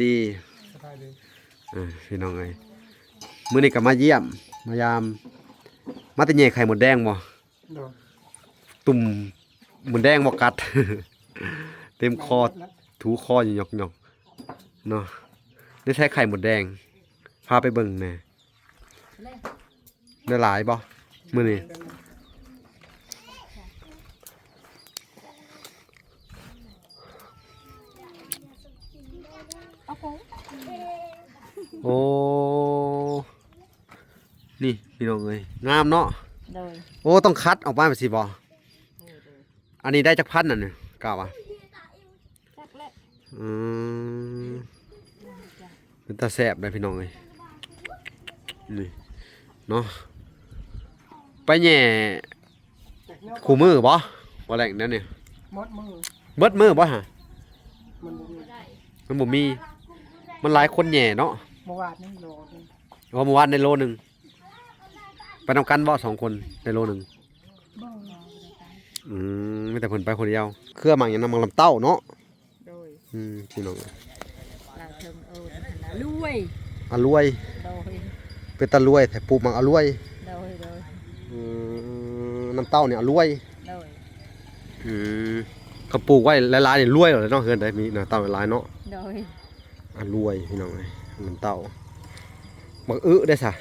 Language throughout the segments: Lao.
ດີ ສະບາຍດີ ເອີ ພີ່ນ້ອງເອີຍ ມື້ນີ້ກໍມາຢ້ຽມມາຢາມ ມາແຕ່ແຍ່ໄຂ່ມົດແດງບໍ່? ໂດຍ ຕຸ່ມມົດແດງບໍ່ກັດ ເຕັມຄໍ ແມ່ນແລ້ວ ຖູຄໍຢູ່ຫຍອກໆ ເນາະ ໄດ້ໃຊ້ໄຂ່ມົດແດງ ພາໄປເບິ່ງແດ່. ໄດ້ຫຼາຍບໍ່ມື້ນີ້? ໂອ້ ນີ້ພີ່ນ້ອງເອີຍ ງາມເນາະ. ໂດຍ ໂອ້ ຕ້ອງຄັດອອກມາແບບຊີ້ບໍ່? ໂດຍ ໂດຍ ອັນນີ້ໄດ້ຈັກພັນອັນນີ້ ກະວ່າ ຈັກແຫຼະ ອືມ ເປັນຕາແຊບເດ້ພີ່ນ້ອງເອີຍ ນີ້ເນາະ ໄປແຍ່ຄູ່ມື້ບໍ່? ບໍ່ແລ້ງແນວນີ້ ໝົດມື້ ເບິດມື້ບໍ່ຫະ? ມັນບໍ່ມີ ມັນບໍ່ມີ ມັນຫຼາຍຄົນແຍ່ເນາະ. ເມື່ອວານນີ້ໂລໜຶ່ງ ອໍ ເມື່ອວານໄດ້ໂລໜຶ່ງ ໄປນຳກັນບໍ່ສອງຄົນ ໄດ້ໂລໜຶ່ງ? ບໍ່ ອືມ ມີແຕ່ເພິ່ນໄປຜູ້ດຽວ ເຄືອໝາກຫຍັງນະ ໝາກລຳເຕົ້າເນາະ. ໂດຍ ອືມ ພີ່ນ້ອງ ລາວເທິງເອີ້ນຫັ້ນນະ ລວຍ ອະລວຍ ໂດຍ ເປັນຕາລວຍແທ້ ປູກໝາກອະລວຍ ໂດຍ ໂດຍ ອືມ ນຳເຕົ້ານີ້ອະລວຍ ໂດຍ ອືມ ຄັນປູກໄວ້ຫຼາຍໆນີ້ລວຍໂລດເນາະ ເຮືອນໃດມີນຳເຕົ້າຫຼາຍເນາະ ໂດຍ ອະລວຍ ພີ່ນ້ອງເອີຍ ນຳເຕົ້າ ໝາກອຶເດ້ຊະ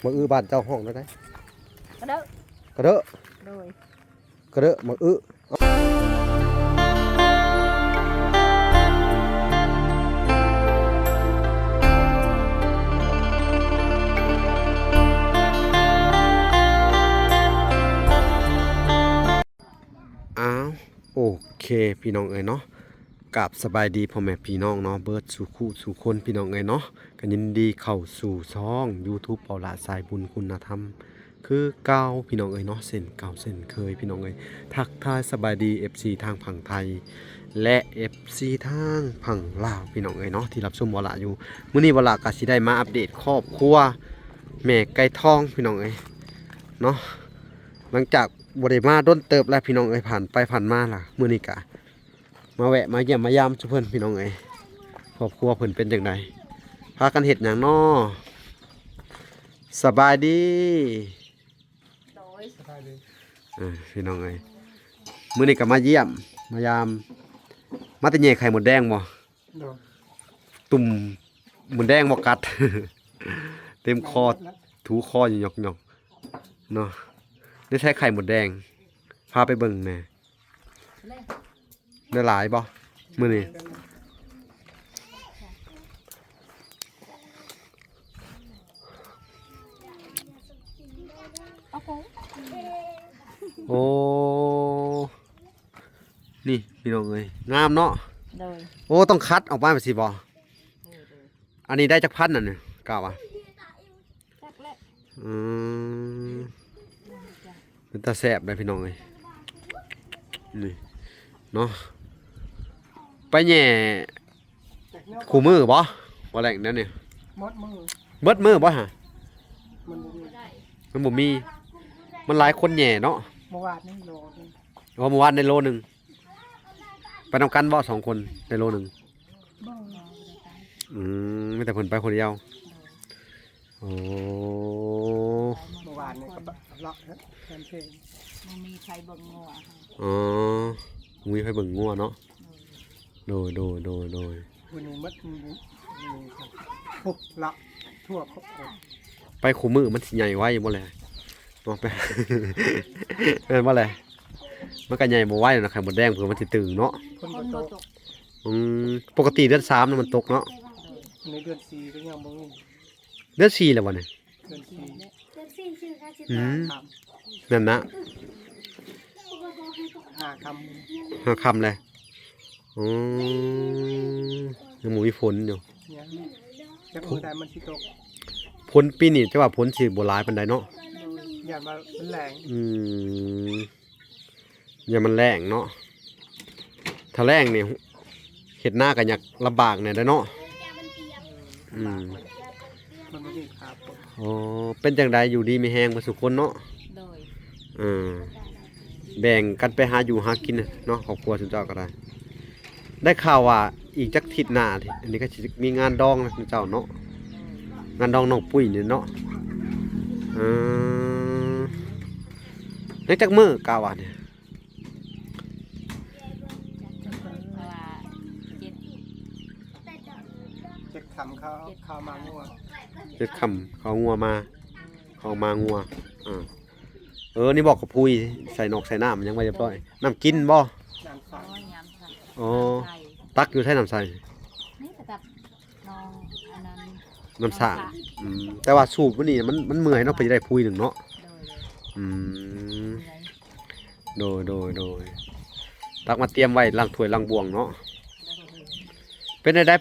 ໝາກອຶ ອືມ ໝາກອຶບ້ານເຈົ້າຮ້ອງແນວໃດ? ກະເດີ ກະເດີ ໂດຍ ກະເດີ ໝາກອຶ ອ້າວ ໂອເຄ ພີ່ນ້ອງເອີຍເນາະ ກາບສະບາຍດີພໍ່ແມ່ພີ່ນ້ອງເນາະ ເບິດສູ່ຄູ່ສູ່ຄົນ ພີ່ນ້ອງເອີຍເນາະ ກໍຍິນດີເຂົ້າສູ່ຊ່ອງຢູທູບ ເປົ່າຫຼ້າສາຍບຸນຄຸນນະທຳ ຄືເກົ່າພີ່ນ້ອງເອີຍເນາະ ເຊັ່ນເກົ່າເຊັ່ນເຄີຍພີ່ນ້ອງເອີຍ ທັກທາຍສະບາຍດີເອັຟຊີທາງຝັ່ງໄທ ແລະ ເອັຟຊີທາງຝັ່ງລາວພີ່ນ້ອງເອີຍເນາະ ທີ່ຮັບຊົມວາລະຢູ່. ມື້ນີ້ວາລະກໍຊິໄດ້ມາອັບເດດຄອບຄົວແມ່ໄກ່ທອງພີ່ນ້ອງເອີຍເນາະ ຫຼັງຈາກບໍ່ໄດ້ມາດົນເຕີບແລ້ວພີ່ນ້ອງເອີຍ ຜ່ານໄປຜ່ານມາລະ ມື້ນີ້ກະ ມາແວະມາຢ້ຽມມາຢາມຊຸເພິ່ນພີ່ນ້ອງເອີຍ ຄອບຄົວເພິ່ນເປັນຈັ່ງໃດ ພາກັນເຮັດຫຍັງນໍ? ສະບາຍດີ ໂດຍ ສະບາຍດີ ເອີ ພີ່ນ້ອງເອີຍ ມື້ນີ້ກໍມາຢ້ຽມມາຢາມ ມາແຕ່ແຍ່ໄຂ່ມົດແດງບໍ່? ໂດຍ ຕຸ່ມມົດແດງບໍ່ກັດ ເຕັມຄໍ ແມ່ນແລ້ວ ຖູຄໍຢູ່ຫຍອກໆ ເນາະ ໄດ້ໃຊ້ໄຂ່ມົດແດງ ພາໄປເບິ່ງແດ່. ໄດ້ຫຼາຍບໍ່ມື້ນີ້? ໂອ້ ນີ້ພີ່ນ້ອງເອີຍ ງາມເນາະ. ໂດຍ ໂອ້ ຕ້ອງຄັດອອກມາແບບຊີ້ບໍ່? ໂດຍ ອັນນີ້ໄດ້ຈັກພັນອັນນີ້ ກະວ່າ ຈັກແຫຼະ ອືມ ເປັນຕາແຊບເດ້ພີ່ນ້ອງເອີຍ ນີ້ເນາະ ໄປແຍ່ຄູ່ມື້ບໍ່? ບໍ່ແລ້ງແນວນີ້ ໝົດມື້ ເບິດມື້ບໍ່ຫະ? ມັນບໍ່ມີ ມັນບໍ່ມີ ມັນຫຼາຍຄົນແຍ່ເນາະ. ເມື່ອວານນີ້ໂລໜຶ່ງ ອໍ ເມື່ອວານໄດ້ໂລໜຶ່ງ ໄປນຳກັນບໍ່ສອງຄົນ ໄດ້ໂລໜຶ່ງ? ບໍ່ ອືມ ມີແຕ່ເພິ່ນໄປຜູ້ດຽວ ໂດຍ ໂອ້ ເມື່ອວານນີ້ກໍເລາະເຮືອນເພງ ບໍ່ມີໃຜເບິ່ງງົວ ອໍ ບໍ່ມີໃຜເບິ່ງງົວເນາະ ໂດຍ ໂດຍ ໂດຍ ໂດຍ ມື້ນີ້ໝົດ ມື້ນີ້ ໂອ້ ເລາະທົ່ວຄົບຄົນ ໄປຄູ່ມື້ມັນຊິໃຫຍ່ໄວບໍ່ແລະ ເນາະ ໄປ ແມ່ນບໍ່ແລະ ມັນກໍໃຫຍ່ບໍ່ໄວນະ ໄຂ່ມົດແດງເພື່ອມັນຊິຕຶງເນາະ ຝົນບໍ່ຕົກ ຝົນບໍ່ຕົກ ອືມ ປົກກະຕິເດືອນສາມນະມັນຕົກເນາະ ໃນເດືອນສີ່ກໍຍັງບໍ່ມີ ເດືອນສີ່ແລ້ວບໍ່ນີ້? ເດືອນສີ່ ເດືອນສີ່ ອືມ ນັ້ນນະ ຫ້າຄ່ຳ ຫ້າຄ່ຳແລ້ວ ອືມ ຍັງບໍ່ມີຝົນຢູ່ ຍັງ ຈັກມື້ໃດມັນຊິຕົກ ຝົນປີນີ້ ແຕ່ວ່າຝົນຊິບໍ່ຫຼາຍປານໃດເນາະ ຢ້ານວ່າມັນແລ້ງ ອືມ ຢ່າມັນແລ້ງເນາະ ຖ້າແລ້ງນີ້ເຮັດນາກໍຍາກລຳບາກແດ່ເນາະ ອືມ ມັນບໍ່ມີຂາຝົນ ໂອ້ ເປັນຈັ່ງໃດ ຢູ່ດີມີແຮງເບິດສູ່ຄົນເນາະ ໂດຍ ເອີ ແບ່ງກັນໄປຫາຢູ່ຫາກິນເນາະ ຄອບຄົວຊຸມເຈົ້າກໍໄດ້ ໄດ້ຂ່າວວ່າ ອີກຈັກທິດໜ້າ ອັນນີ້ກໍຊິມີງານດອງນະເຈົ້າເນາະ ງານດອງນ້ອງປຸ້ຍນີ້ເນາະ. ເອີ ຍັງຈັກມື້ກະວ່ານີ້? ເຈັດ ເຈັດຄ່ຳເຂົ້າ ເຂົ້າມາງົວ ເຈັດຄ່ຳເຂົ້າງົວມາ ເຂົ້າມາງົວ. ເອີ ເອີ ນີ້ບອກກະພຸຍ ໃສ່ນອກໃສ່ນ້ຳຫຍັງໄວ້ຮຽບຮ້ອຍ. ນ້ຳກິນບໍ່? ນ້ຳໃສ ອໍ ຕັກຢູ່ໃສນ້ຳໃສ? ນີ້ກໍຕັກ ນ້ອງອັນນັ້ນ ນ້ຳສາ ນ້ຳສາ ອືມ ແຕ່ວ່າສູບມື້ນີ້ມັນ ມັນເມື່ອຍເນາະ ເມື່ອຍ ໄປໄດ້ພຸຍໜຶ່ງເນາະ. ໂດຍ ອືມ ເມື່ອຍ ໂດຍ ໂດຍ ໂດຍ ຕັກມາຕຽມໄວ້ລ້າງຖ້ວຍລ້າງບ່ວງເນາະ. ໂດຍ ເປັນໃດ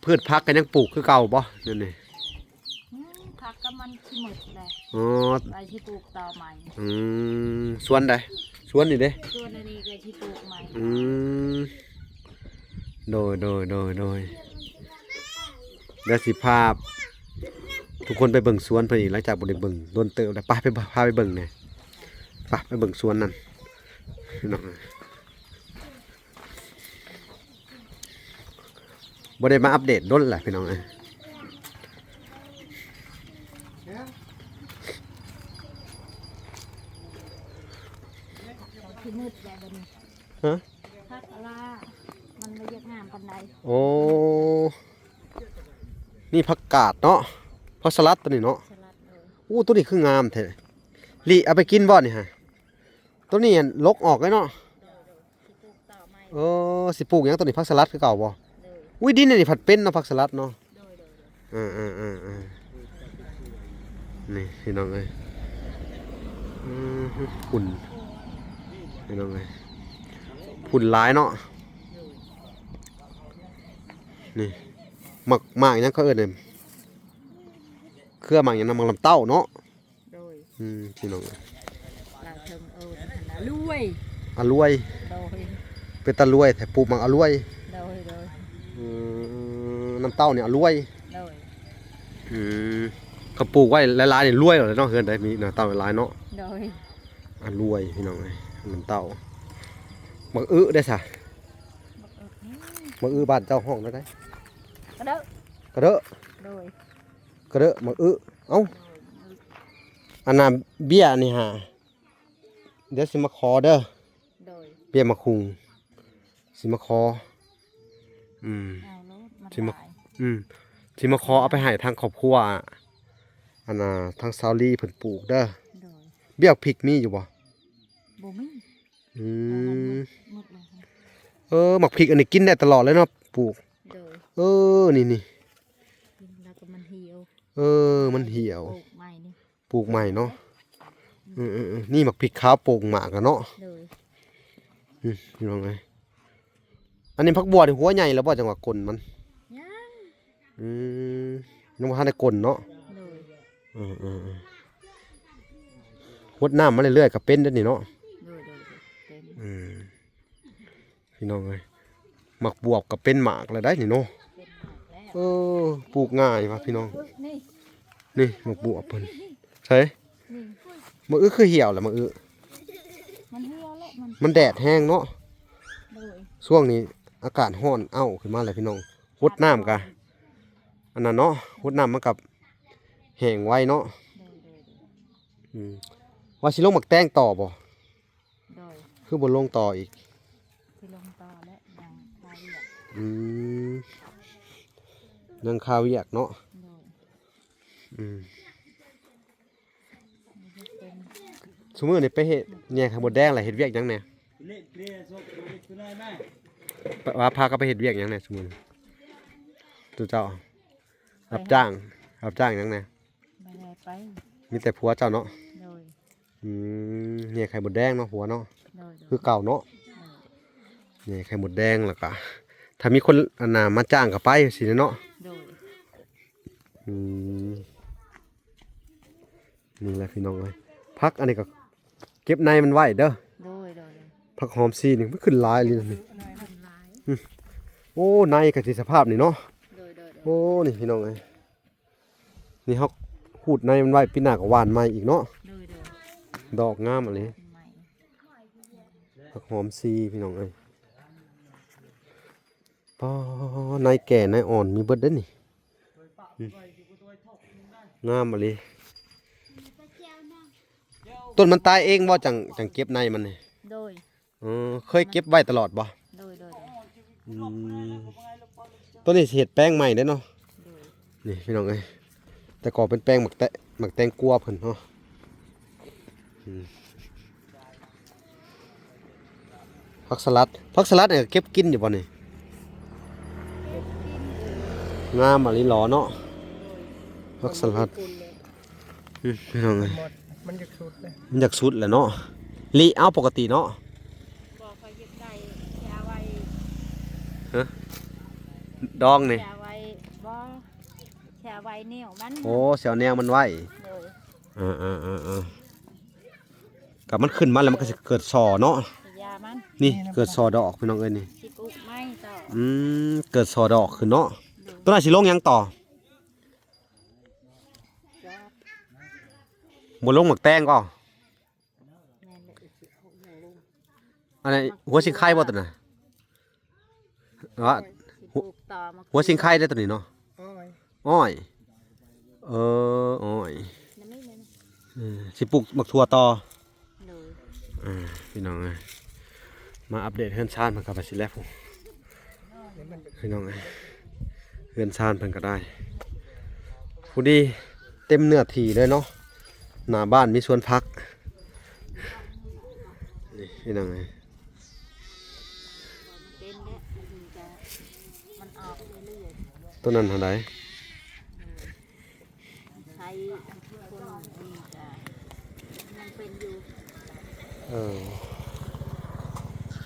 ພືດຜັກກໍຍັງປູກຄືເກົ່າບໍ່ ແນວນີ້? ອືມ ຜັກກໍມັນຊິໝົດແຫຼະ. ອໍ ວ່າຊິປູກຕໍ່ໃໝ່. ອືມ ສວນໃດ? ສວນນີ້ເດ້? ສວນອັນນີ້ກໍຊິປູກໃໝ່. ອືມ ໂດຍ ໂດຍ ໂດຍ ໂດຍ ດຽວຊິພາທຸກຄົນໄປເບິ່ງສວນເພິ່ນອີກ ຫຼັງຈາກບໍ່ໄດ້ເບິ່ງດົນເຕີບແລ້ວ. ໄປ ໄປ ພາໄປເບິ່ງແດ່ ໄປ ໄປເບິ່ງສວນນັ້ນເນາະ. ບໍ່ໄດ້ມາອັບເດດດົນແຫຼະພີ່ນ້ອງເອີຍ. ຊິມືດແລ້ວບັດນີ້. ຮະ? ຜັກອະລາ ມັນບໍ່ຢາກງາມປານໃດ. ໂອ້ ນີ້ຜັກກາດເນາະ ຜັກສະຫຼັດຕົວນີ້ເນາະ. ສະຫຼັດ ເອີ ໂອ້ ຕົວນີ້ຄືງາມແທ້. ລິ ເອົາໄປກິນບໍ່ນີ້ຫະ? ຕົວນີ້ອັນ ລົກອອກເລີຍເນາະ. ເອີ ຊິປູກຫຍັງຕົວນີ້? ຜັກສະຫຼັດຄືເກົ່າບໍ່? ໂດຍ ອຸ້ຍ ດິນອັນນີ້ພັດເປັນເນາະ ຜັກສະຫຼັດເນາະ. ໂດຍ ໂດຍ ໂດຍ ເອີ ເອີ ເອີ ເອີ ນີ້ພີ່ນ້ອງເອີຍ ອືມ ຝຸ່ນ ພີ່ນ້ອງເອີຍ ຝຸ່ນຫຼາຍເນາະ. ໂດຍ ນີ້ ໝາກ ໝາກຫຍັງເຂົາເອີ້ນນີ້? ເຄືອໝາກຫຍັງນະ? ໝາກລຳເຕົ້າເນາະ. ໂດຍ ອືມ ພີ່ນ້ອງເອີຍ ລາວເທິງເອີ້ນຫັ້ນນະ ລວຍ ອະລວຍ. ໂດຍ ເປັນຕາລວຍແທ້ ປູກໝາກອະລວຍ. ໂດຍ ໂດຍ ອືມ ນ້ຳເຕົ້ານີ້ອະລວຍ. ໂດຍ ອືມ ຄັນປູກໄວ້ຫຼາຍໆນີ້ລວຍໂລດເນາະ ເຮືອນໃດມີນ້ຳເຕົ້າຫຼາຍເນາະ. ໂດຍ ອະລວຍ ພີ່ນ້ອງເອີຍ ນ້ຳເຕົ້າ. ໝາກອຶເດ້ຊະ? ໝາກອຶ ໝາກອຶບ້ານເຈົ້າຮ້ອງແນວໃດ? ກະເດີ ກະເດີ. ໂດຍ ກະເດີ ໝາກອຶ. ເອົ້າ ໂດຍ ອັນນ່າ ເບ້ຍນີ້ຫາ ດຽວຊິມາຂໍເດີ. ໂດຍ ເບ້ຍໝາກຫຸ່ງ ຊິມາຂໍ ອືມ ເອົາໂລດ ມັນ ຊິມາ ຫຼາຍ ອືມ ຊິມາຂໍເອົາໄປໃຫ້ທາງຄອບຄົວ ອັນນ່າ ທາງສາວລີເພິ່ນປູກເດີ. ໂດຍ ເບ້ຍໝາກພິກມີຢູ່ບໍ່? ບໍ່ມີ. ອືມ ເອົາມັນໝົດ ໝົດແລ້ວ. ເອີ ໝາກພິກອັນນີ້ກິນໄດ້ຕະຫຼອດເລີຍເນາະ ປູກ. ໂດຍ ເອີ ນີ້ໆ ກິນແລ້ວກໍມັນຫ່ຽວ. ເອີ ມັນຫ່ຽວ ປູກໃໝ່ນີ້ ປູກໃໝ່ເນາະ. ເອີໆໆ ນີ້ໝາກພິກຂາວໂປ່ງໝາກແລ້ວເນາະ. ໂດຍ ອືມ ພີ່ນ້ອງເອີຍ ອັນນີ້ຜັກບົວນີ້ຫົວໃຫຍ່ແລ້ວບໍ່? ຈັ່ງວ່າກົ້ນມັນ ຍັງ ອືມ ຍັງບໍ່ທັນໄດ້ກົ້ນເນາະ. ໂດຍ ເອີໆໆ ຫົດນ້ຳມາເລື້ອຍໆກໍເປັນເດ້ນີ້ເນາະ. ໂດຍໆໆ ເປັນ ອືມ ພີ່ນ້ອງເອີຍ ໝາກບວບກໍເປັນໝາກແລ້ວໄດ໋ນີ້ເນາະ. ເປັນໝາກແລ້ວ ເອີ ປູກງ່າຍວ່າພີ່ນ້ອງ. ນີ້ ນີ້ໝາກບວບເພິ່ນ ໃສ? ນີ້ ໝາກອຶຄືຫ່ຽວລະ ໝາກອຶ ມັນຫ່ຽວແລ້ວ ມັນ ມັນແດດແຮງເນາະ. ໂດຍ ຊ່ວງນີ້ອາກາດຮ້ອນເອົ້າຂຶ້ນມາແລ້ວພີ່ນ້ອງ ຫົດນ້ຳກະອັນນັ້ນເນາະ ຫົດນ້ຳມັນກະແຫ້ງໄວເນາະ. ໂດຍໆໆ ອືມ ວ່າຊິລົງໝາກແຕງຕໍ່ບໍ່? ໂດຍ ຄືບໍ່ລົງຕໍ່ອີກ? ຊິລົງຕໍ່ແຫຼະ ຍັງຄາວຽກ. ອືມ ຍັງຄາວຽກເນາະ. ໂດຍ ອືມ ເປັນ ຊຸມື້ນີ້ໄປເຮັດແຍກໄຂ່ມົດແດງ ແລ້ວເຮັດວຽກຫຍັງແດ່? ວ່າພາກັນໄປເຮັດວຽກຫຍັງແດ່ຊຸມື້ນີ້? ໂຕເຈົ້າ ໄປ ຮັບຈ້າງ ຮັບຈ້າງຫຍັງແດ່? ບໍ່ໄດ້ໄປ ມີແຕ່ຜົວເຈົ້າເນາະ. ໂດຍ ອືມ ແຍກໄຂ່ມົດແດງເນາະ ຜົວເນາະ. ໂດຍໆ ຄືເກົ່າເນາະ. ໂດຍ ແຍກໄຂ່ມົດແດງ ແລ້ວກະຖ້າມີຄົນອັນນ່າມາຈ້າງກໍໄປຊີ້ແຫຼະເນາະ. ໂດຍ ອືມ ນີ້ແຫຼະພີ່ນ້ອງເອີຍ ຜັກອັນນີ້ກໍເກັບໃນມັນໄວ້ເດີ. ໂດຍໆໆ ຜັກຫອມຊີນີ້ມັນຂຶ້ນຫຼາຍອີ່ຫຼີນີ້. ໂດຍ ໂອ້ ໃນກໍຊິສະພາບນີ້ເນາະ. ໂດຍໆໆ ໂອ້ ນີ້ພີ່ນ້ອງເອີຍ ນີ້ເຮົາຂູດໃນມັນໄວ້ ປີໜ້າກໍຫວ່ານໃໝ່ອີກເນາະ. ໂດຍໆ ດອກງາມອີ່ຫຼີ ໃໝ່ ຜັກຫອມຊີພີ່ນ້ອງເອີຍ. ປ້າ ນາຍແກ່ນາຍອ່ອນມີເບິດເດ້ນີ້. ອືມ ງາມອີ່ຫຼີ. ຕົ້ນມັນຕາຍເອງບໍ່ ຈັ່ງ ຈັ່ງເກັບໃນມັນນີ້? ໂດຍ. ເອີ ເຄີຍເກັບໄວ້ຕະຫຼອດບໍ່? ໂດຍ ໂດຍ ໂດຍ. ອືມ ໂຕນີ້ຊິເຮັດແປງໃໝ່ເດ້ເນາະ. ໂດຍ. ນີ້ພີ່ນ້ອງເອີຍ ແຕ່ກໍເປັນແປງໝາກແຕ ໝາກແຕງກວາເພິ່ນເນາະ. ອືມ ຜັກສະຫຼັດ ຜັກສະຫຼັດນີ້ເກັບກິນຢູ່ບໍ່ນີ້? ງາມອີ່ຫຼີຫຼໍເນາະ ຜັກສະຫຼັດ. ອືມ ພີ່ນ້ອງເອີຍ ມັນຢາກສຸດເລີຍ ມັນຢາກສຸດແລ້ວເນາະ. ລີ້ເອົາປົກກະຕິເນາະ. ບໍ່ ຂ້ອຍເຮັດໄດ້ ແຊ່ໄວ້. ຮະ ດອງນີ້ ແຊ່ໄວ້. ບໍ່ ແຊ່ໄວ້ແນວມັນ. ໂອ້ ຊິເອົາແນວມັນໄວ້. ໂດຍ. ເອີໆໆໆ ກໍມັນຂຶ້ນມາແລ້ວມັນກໍຊິເກີດສໍ່ເນາະ. ຢາມັນ ນີ້ເກີດສໍ່ດອກ ພີ່ນ້ອງເອີຍນີ້. ຊິປູກໃໝ່ຕໍ່. ອືມ ເກີດສໍ່ດອກຂຶ້ນເນາະ. ໂດຍ. ຕົວນັ້ນຊິລົງຫຍັງຕໍ່? ບໍ່ລົງໝາກແຕງກໍ ແມ່ນແຫຼະ ຊິເອົາຫຍັງລົງ. ອັນນີ້ຫົວຊິງໄຄບໍ່ຕົວນັ້ນ? ວ່າ ຊິ ຫົວ ປູກຕໍ່ໝາກ ຫົວຊິງໄຄເດ້ຕົວນີ້ເນາະ. ອ້ອຍ ອ້ອຍ ເອີ ອ້ອຍ. ເອີ ຊິປູກໝາກຖົ່ວຕໍ່. ໂດຍ. ອ່າ ພີ່ນ້ອງເອີຍ ມາອັບເດດເຮືອນຊານເພິ່ນກໍໄປຊິແລ້ວ ພີ່ນ້ອງເອີຍ ເຮືອນຊານເພິ່ນກໍໄດ້ ພໍດີເຕັມເນື້ອທີ່ເລີຍເນາະ. ໜ້າບ້ານມີສວນຜັກ ນີ້ພີ່ນ້ອງເອີຍ. ເປັນແລ້ວ ມັນກໍ ມັນອອກເລື້ອຍໆ. ຕົວນັ້ນຫັ້ນໃດ? ໃສ່ຝຸ່ນນີ້ກໍຍັງເປັນຢູ່. ເອີ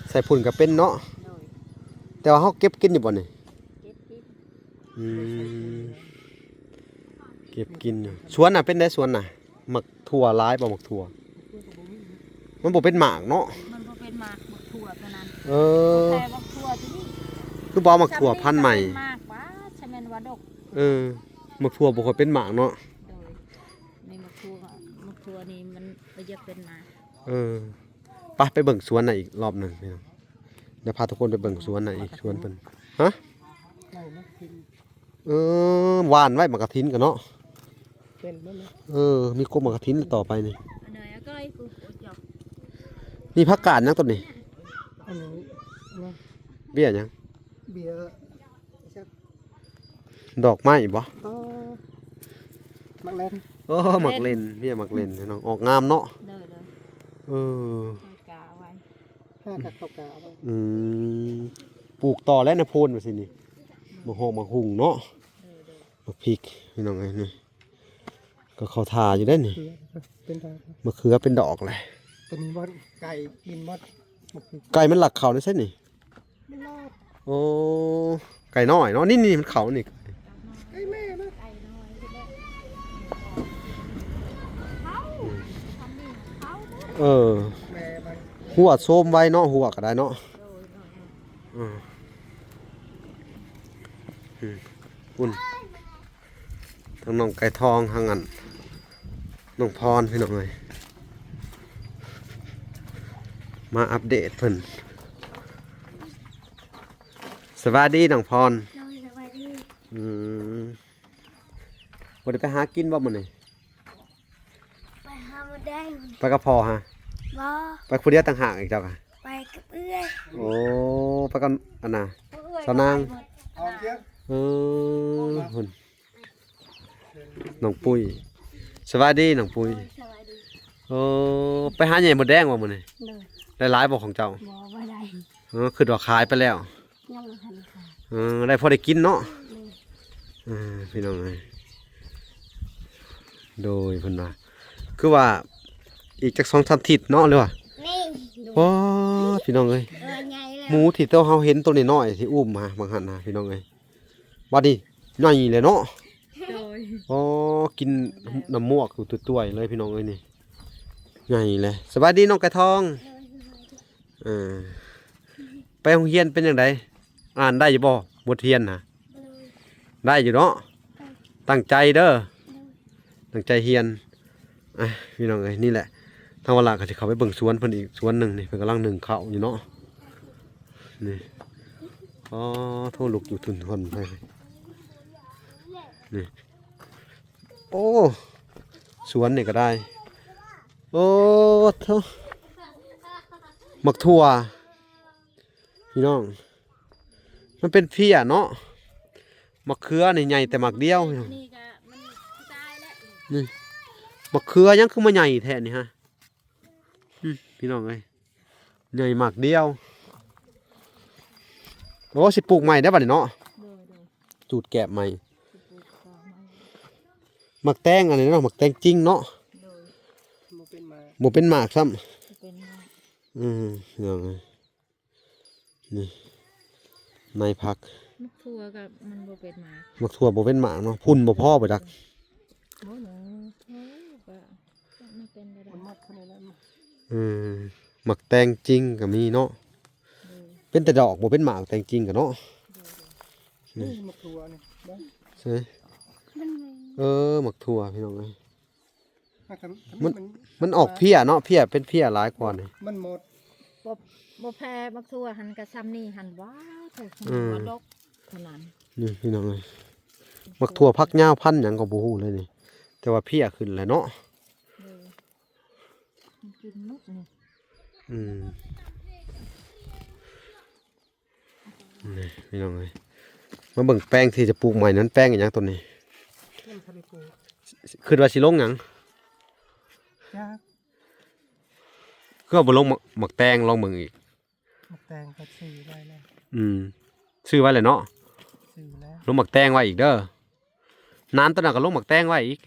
ໃສ່ຝຸ່ນກໍເປັນເນາະ. ໂດຍ. ແຕ່ວ່າເຮົາເກັບກິນຢູ່ບໍ່ນີ້? ເກັບກິນ. ອືມ ເກັບກິນຢູ່. ສວນນະເປັນໃດ? ສວນນະ ໝາກຖົ່ວຫຼາຍບໍ່? ໝາກຖົ່ວ ມັນບໍ່ເປັນໝາກເນາະ. ມັນບໍ່ເປັນໝາກ ໝາກຖົ່ວຕົວນັ້ນ. ເອີ ແຕ່ໝາກຖົ່ວຕົວນີ້ ຄືບໍ່ເອົາໝາກຖົ່ວພັນໃໝ່. ເປັນໝາກຫວາ? ຊະແມ່ນວ່າດົກ. ເອີ ໝາກຖົ່ວບໍ່ຄ່ອຍເປັນໝາກເນາະ. ໂດຍ. ນີ້ໝາກຖົ່ວ ໝາກຖົ່ວນີ້ມັນບໍ່ຢາກເປັນໝາກ. ເອີ ໄປ ໄປເບິ່ງສວນນະອີກລອບໜຶ່ງພີ່ນ້ອງ. ດຽວພາທຸກຄົນໄປເບິ່ງສວນນະອີກ ສວນເພິ່ນ. ຮະ? ເອີ ຫວ່ານໄວ້ໝາກກະຖິນກັນເນາະ. ເປັນເບິດເລີຍ. ເອີ ມີກົກໝາກກະຖິນຕໍ່ໄປນີ້. ອັນໃດ ອາໄກ່ ກູ ໂອ ຈອກ. ນີ້ຜັກກາດຫຍັງຕົ້ນນີ້? ອັນນີ້ນະ ເບ້ຍຫຍັງ? ເບ້ຍ ດອກໄມ້ບໍ່? ເອີ ໝາກເລັ່ນ. ໂອ້ ໝາກເລັ່ນ ເບ້ຍໝາກເລັ່ນ ພີ່ນ້ອງ ອອກງາມເນາະ. ໂດຍໆ. ເອີ ເຂົາກາໄວ້ ຫາກະເຂົາກາໄວ້. ອືມ ປູກຕໍ່ແລ້ວນະໂພນວ່າຊີ້ນີ້. ໝາກຮອກໝາກຫຸ່ງເນາະ. ໂດຍໆ. ໝາກພິກ ພີ່ນ້ອງເອີຍ ນີ້ ກໍເຂົ້າທ່າຢູ່ເດ້ນີ້. ເປັນດອກ ມະເຂືອເປັນດອກແຫຼະ. ຕົວນີ້ບໍ່ໄກ່ກິນໝົດ. ໄກ່ມັນລັກເຂົ້າໃນໃສນີ້? ມັນລອດ. ໂອ້ ໄກ່ນ້ອຍເນາະ. ນີ້ໆ ມັນເຂົ້ານີ້. ໄກ່ແມ່ນະ. ເອີ ແມ່ມັນ ຫົວໂຊມໄວເນາະ ຫົວກໍໄດ້ເນາະ. ເອີ ອືມ ພຸ້ນ ທາງນ້ອງໄກ່ທອງ ທາງອັນ ນ້ອງພອນ ພີ່ນ້ອງເອີຍ ມາອັບເດດເພິ່ນ. ສະບາຍດີນ້ອງພອນ. ໂດຍ ສະບາຍດີ. ອືມ ບໍ່ໄດ້ໄປຫາກິນບໍ່ມື້ນີ້? ໄປຫາມົດແດງ. ໄປກັບພໍ່ຫະ? ບໍ່. ໄປຜູ້ດຽວຕ່າງຫາກອີກເຈົ້າກະ? ໄປກັບເອື້ອຍ. ໂອ້ ໄປກັບອັນນ່າ ສາວນາງ. ເອີ ພຸ້ນ ນ້ອງປຸ້ຍ. ສະບາຍດີນ້ອງປຸ້ຍ. ໂດຍ ສະບາຍດີ. ໂອ້ ໄປຫາແຍ່ມົດແດງບໍ່ມື້ນີ້? ໂດຍ. ໄດ້ຫຼາຍບໍ່ຂອງເຈົ້າ? ບໍ່ ບໍ່ໄດ້. ເອີ ຄິດວ່າຂາຍໄປແລ້ວ. ຍັງບໍ່ທັນຂາຍ. ເອີ ໄດ້ພໍໄດ້ກິນເນາະ. ໂດຍ. ເອີ ພີ່ນ້ອງເອີຍ ໂດຍ ເພິ່ນວ່າ ຄືວ່າອີກຈັກສອງສາມທິດເນາະ ຫຼືວ່າ? ນີ້ ໂອ້ ພີ່ນ້ອງເອີຍ ເອີ ໃຫຍ່ແລ້ວ. ໝູທີ່ໂຕເຮົາເຫັນໂຕນ້ອຍໆ ທີ່ອຸ້ມມາບາງຫັ້ນນະ ພີ່ນ້ອງເອີຍ ບາດນີ້ໃຫຍ່ແລ້ວເນາະ. ໂດຍ. ໂອ້ ກິນນ້ຳມວກຢູ່ຕົວໆ ເລີຍ ພີ່ນ້ອງເອີຍ ນີ້ໃຫຍ່ແລ້ວ. ສະບາຍດີນ້ອງໄກ່ທອງ. ໂດຍ ສະບາຍດີ. ເອີ ໄປໂຮງຮຽນເປັນຈັ່ງໃດ? ອ່ານໄດ້ຢູ່ບໍ່ ບົດຮຽນນະ? ໂດຍ. ໄດ້ຢູ່ເນາະ. ໂດຍ. ຕັ້ງໃຈເດີ. ໂດຍ. ຕັ້ງໃຈຮຽນ. ອ່ະ ພີ່ນ້ອງເອີຍ ນີ້ແຫຼະ ທາງວາລາກໍຊິເຂົ້າໄປເບິ່ງສວນເພິ່ນອີກສວນໜຶ່ງນີ້ ເພິ່ນກຳລັງໜຶ້ງເຂົ້າຢູ່ເນາະ. ນີ້ ອໍ ໂທ ລຸກຢູ່ທຸ່ນທົ່ນໄປ ນີ້ ໂອ້ ສວນນີ້ກໍໄດ້ ໂອ້ໂທ ໝາກຖົ່ວ ພີ່ນ້ອງ ມັນເປັນເພຍເນາະ ໝາກເຂືອນີ້ໃຫຍ່ແຕ່ໝາກດຽວ ນີ້ກໍມັນຕາຍແລ້ວ ນີ້ ໝາກເຂືອຫຍັງຄືມາໃຫຍ່ແທ້ນີ້ຮະ ອືມ ພີ່ນ້ອງເອີຍ ໃຫຍ່ໝາກດຽວ ໂອ້ ຊິປູກໃໝ່ໄດ້ບັດນີ້ເນາະ ໂດຍໆ ຈູດແກບໃໝ່ ຊິປູກຕໍ່ໃໝ່ ໝາກແຕງອັນນີ້ເນາະ ໝາກແຕງຈິງເນາະ ໂດຍ ບໍ່ເປັນໝາກ ບໍ່ເປັນໝາກຊ້ຳ ບໍ່ເປັນໝາກ ອືມ ພີ່ນ້ອງເອີຍ ນີ້ ໃນຜັກ ໝາກຖົ່ວກໍມັນບໍ່ເປັນໝາກ ໝາກຖົ່ວບໍ່ເປັນໝາກເນາະ ພຸ່ນບໍ່ພໍໄປຈັກ ບໍ່ເນາະ ເອີ ກໍມັນເປັນໄດ້ ມັນໝົດເທົ່ານີ້ແຫຼະ ເອີ ໝາກແຕງຈິງກໍມີເນາະ ໂດຍ ເປັນແຕ່ດອກ ບໍ່ເປັນໝາກແຕງຈິງກໍເນາະ ໂດຍໆ ນີ້ ນີ້ໝາກຖົ່ວນີ້ ເບິ່ງ ໃສ່ ເອີ ໝາກຖົ່ວ ພີ່ນ້ອງເອີຍ ມັນ ມັນອອກເພຍເນາະ ເພຍ ເປັນເພຍຫຼາຍກວ່ານີ້ ມັນໝົດ ບໍ່ ບໍ່ແພ້ໝາກຖົ່ວຫັ້ນ ກໍຊ່ຳນີ້ຫັ້ນ ວ້າວ ເອີ ດອກເທົ່ານັ້ນ ນີ້ ພີ່ນ້ອງເອີຍ ໝາກຖົ່ວຜັກຍາວພັນຫຍັງກໍບໍ່ຮູ້ເລີຍນີ້ ແຕ່ວ່າເພຍຂຶ້ນແຫຼະເນາະ ເອີ ມັນກິນໝົດນີ້ ອືມ ນີ້ ພີ່ນ້ອງເອີຍ ມາເບິ່ງແປງທີ່ຈະປູກໃໝ່ນັ້ນ ແປງອີຫຍັງຕົ້ນນີ້ ຍັງບໍ່ທັນໄດ້ປູກ ຄິດວ່າຊິລົງຫຍັງ ຈັກ ຄືວ່າບໍ່ລົງໝາກ ໝາກແຕງ ລອງເບິ່ງອີກ ໝາກແຕງກໍຊື້ໄວ້ແລ້ວ ອືມ ຊື້ໄວ້ແລ້ວເນາະ ຊື້ແລ້ວ ລົງໝາກແຕງໄວ້ອີກເດີ ນານຕອນນັ້ນກໍລົງໝາກແຕງໄວ້ອີກ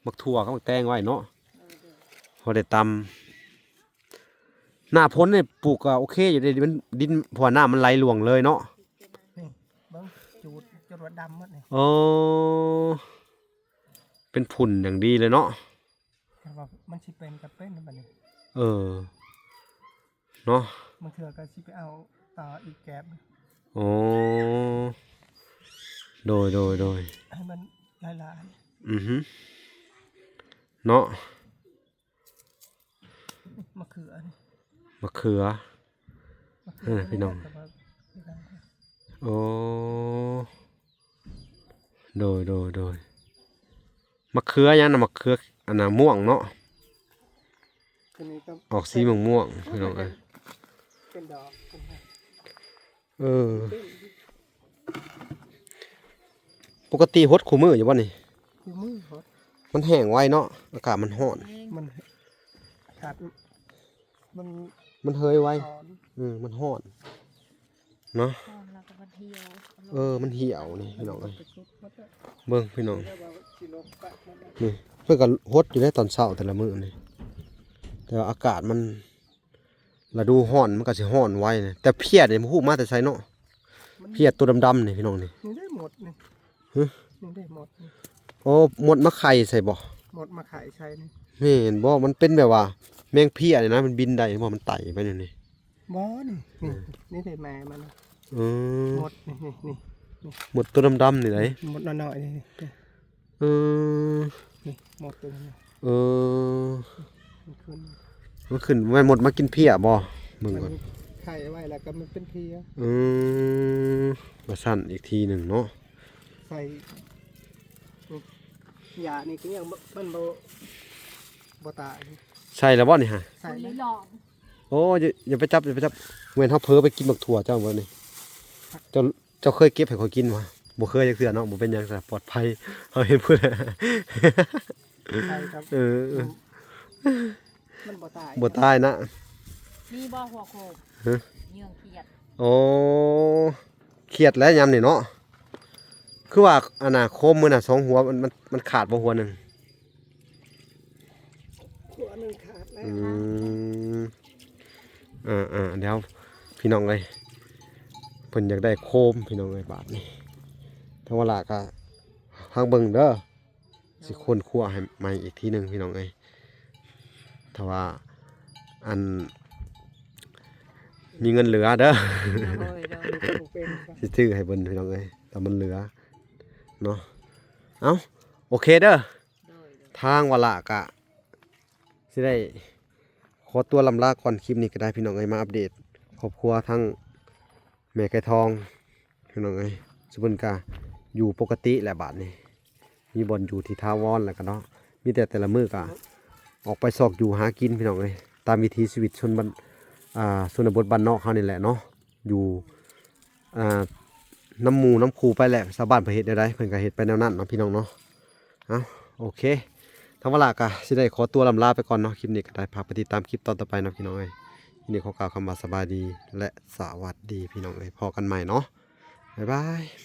ໝາກຖົ່ວກັບໝາກແຕງໄວ້ເນາະ ພໍໄດ້ຕຳ ໜ້າຝົນນີ້ປູກກໍໂອເຄຢູ່ເດ້ ມັນດິນ ເພາະວ່ານ້ຳມັນໄຫຼຫຼວງເລີຍເນາະ ນີ້ເບິ່ງ ຈູດຈົນວ່າດຳໝົດນີ້ ໂອ້ ເປັນຝຸ່ນຢ່າງດີເລີຍເນາະ ແຕ່ວ່າມັນຊິເປັນກໍເປັນບັດນີ້ ເອີ ເນາະ ບາງເທື່ອກໍຊິໄປເອົາຕໍ່ອີກແກບ ໂອ້ ໂດຍ ໂດຍ ໂດຍ ໃຫ້ມັນຫຼາຍໆ ອືຮຶ ເນາະ ມະເຂືອນີ້ ມະເຂືອ ມະເຂືອ ເອີ ພີ່ນ້ອງ ໂອ້ ໂດຍ ໂດຍ ໂດຍ ມະເຂືອຫຍັງນະ ມະເຂືອອັນນ່າມ່ວງເນາະ ອອກສີມ່ວງໆ ພີ່ນ້ອງເອີຍ ເປັນດອກ ເອີ ປົກກະຕິຫົດຄູ່ມື້ຢູ່ບໍ່ນີ້ ຄູ່ມື້ຫົດ ມັນແຫ້ງໄວເນາະ ອາກາດມັນຮ້ອນ ມັນ ອາກາດ ມັນ ມັນເຮີຍໄວ ຮ້ອນ ເອີ ມັນຮ້ອນເນາະ ຮ້ອນແລ້ວກໍມັນຫ່ຽວ ເອີ ມັນຫ່ຽວນີ້ພີ່ນ້ອງເອີຍ ເບິ່ງພີ່ນ້ອງ ນີ້ເພິ່ນກໍຫົດຢູ່ໃນຕອນເຊົ້າແຕ່ລະມື້ນີ້ ແຕ່ວ່າອາກາດມັນ ລະດູຮ້ອນມັນກໍຊິຮ້ອນໄວນະ ແຕ່ເພຍນີ້ບໍ່ຮູ້ມາແຕ່ໃສເນາະ ມັນ ເພຍໂຕດຳໆນີ້ພີ່ນ້ອງນີ້ ນີ້ໄດ້ໝົດນີ້ ຮະ ນີ້ໄດ້ໝົດນີ້ ໂອ້ ມົດມາໄຂ່ໃສ່ບໍ່ ມົດມາໄຂ່ໃສ່ນີ້ ແມ່ນບໍ່ ມັນເປັນແບບວ່າແມງເພຍນີ້ນະ ມັນບິນໄດ້ບໍ່ ມັນໄຕ່ໄປແນວນີ້ ບໍ່ນີ້ ນີ້ ເອີ ນີ້ໄດ້ແມ່ມັນ ເອີ ມົດນີ້ ນີ້ ນີ້ ມົດໂຕດຳໆນີ້ໃດ ມົດນ້ອຍໆນີ້ ເອີ ນີ້ ມົດຕົວນີ້ ເອີ ມັນຂຶ້ນ ມັນຂຶ້ນ ແມ່ນມົດມາກິນເພຍບໍ່ ເບິ່ງກ່ອນ ມັນໄຂ່ໄວ້ແລ້ວກໍມັນເປັນເພຍ ເອີ ວ່າຊັ້ນອີກທີໜຶ່ງເນາະ ໃສ່ ຢານີ້ກໍຍັງບໍ່ ມັນບໍ່ ບໍ່ຕາຍ ໃສ່ແລ້ວບໍ່ນີ້ຫະ ໃສ່ແລ້ວ ໂອ້ ຢ່າ ຢ່າໄປຈັບ ຢ່າໄປຈັບ ແມ່ນເຮົາເຜີໄປກິນໝາກຖົ່ວເຈົ້າບໍ່ນີ້ ເຈົ້າ ເຈົ້າເຄີຍເກັບໃຫ້ຂ້ອຍກິນບໍ່? ບໍ່ເຄີຍຈັກເທື່ອເນາະ ບໍ່ເປັນຫຍັງຊະ ປອດໄພ ເຮົາເຫັນພຸ້ນ ໄປກັບ ເອີ ມັນບໍ່ຕາຍ ບໍ່ຕາຍນະ ມີບໍ່ຫົວໂຄມ? ຮະ? ເຫຍື່ອຂຽດ ໂອ້ ຂຽດແລ້ວຍາມນີ້ເນາະ ຄືວ່າອັນນ່າ ໂຄມມື້ນະ ສອງຫົວ ມັນ ມັນ ມັນຂາດບໍ່ຫົວໜຶ່ງ? ຫົວໜຶ່ງຂາດແລ້ວ ອືມ ເອີໆ ດຽວພີ່ນ້ອງເອີຍ ເພິ່ນຢາກໄດ້ໂຄມພີ່ນ້ອງເອີຍ ບາດນີ້ ທາງວາລະກະຟັງເບິ່ງເດີ ຊິຄົ້ນຄວ້າໃຫ້ໃໝ່ອີກທີໜຶ່ງພີ່ນ້ອງເອີຍ ຖ້າວ່າ ອັນ ມີເງິນເຫຼືອເດີ ໂດຍໆ ຊິຊື້ໃຫ້ເພິ່ນພີ່ນ້ອງເອີຍ ຖ້າມັນເຫຼືອເນາະ ເອົ້າ ໂອເຄເດີ ໂດຍໆ ທາງວາລະກະຊິໄດ້ຂໍຕົວລ່ຳລາກ່ອນ ຄລິບນີ້ກໍໄດ້ພີ່ນ້ອງເອີຍ ມາອັບເດດຄອບຄົວທັງ ແມ່ໄກ່ທອງພີ່ນ້ອງເອີຍ ຊຸມເພິ່ນກະຢູ່ປົກກະຕິແຫຼະບາດນີ້ ມີບ່ອນຢູ່ທີ່ຖາວອນແລ້ວກະເນາະ ມີແຕ່ແຕ່ລະມື້ກະອອກໄປຊອກຢູ່ຫາກິນພີ່ນ້ອງເອີຍ ຕາມວິຖີຊີວິດຊົນບ້ານ ອ່າ ຊົນນະບົດບ້ານນອກເຮົານີ້ແຫຼະເນາະ ຢູ່ ອ່າ ນຳໝູ່ນຳຄູ່ໄປແຫຼະ ຊາວບ້ານເພິ່ນເຮັດແນວໃດ ເພິ່ນກະເຮັດໄປແນວນັ້ນເນາະພີ່ນ້ອງເນາະ. ເອົ້າ ໂອເຄ ທາງວາລາກະຊິໄດ້ຂໍຕົວລ່ຳລາໄປກ່ອນເນາະ ຄລິບນີ້ກະໄດ້ ຝາກໄປຕິດຕາມຄລິບຕອນຕໍ່ໄປເນາະພີ່ນ້ອງເອີຍ. ຄລິບນີ້ຂໍກ່າວຄຳວ່າສະບາຍດີ ແລະ ສະຫວັດດີພີ່ນ້ອງເອີຍ ພໍ້ກັນໃໝ່ເນາະ ບາຍບາຍ.